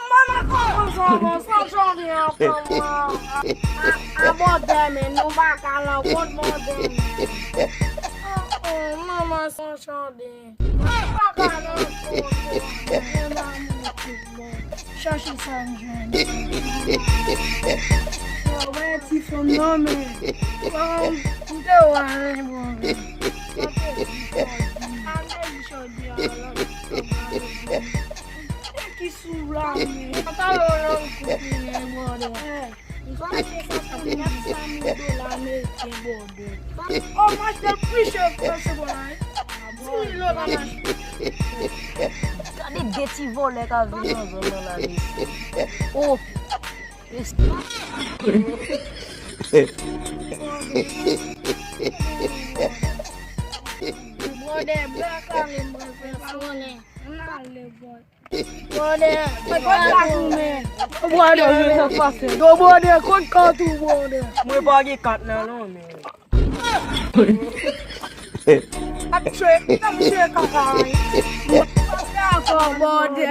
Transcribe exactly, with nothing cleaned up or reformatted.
Manman, kòman sa va? Sa chanje ankò, mwen. A, a, bòdè, men nou pa ka rankontre, bòdè, men. Oh, oh, manman, sa chanje. Mwen pa ka rankontre, mwen. Chache sa m jwenn. Yo, wè ti fanm nan, men. Bon, m te wè, bon. Sa te di jodi a, la. Ki sou la, men. Sa ta yo, yo, kote, men, bòdè. Sa se sèt san mil dola ameriken, bòdè. Oh, m achte l pi chè pase bon la, wi. Dis mil dola m achte. Gade de ti vòlè k ap viv nan zòn nan la, mesye. Oh, mesye. Bòdè, bwa kale m pral fè sa. M ale, bòdè. Bòdè, bòdè, bòdè, bòdè, kot kat ou, bòdè? Mwen pa gen kat nan, non, men. Ap tchwe, ap tchwe kaka, wi. Bòdè.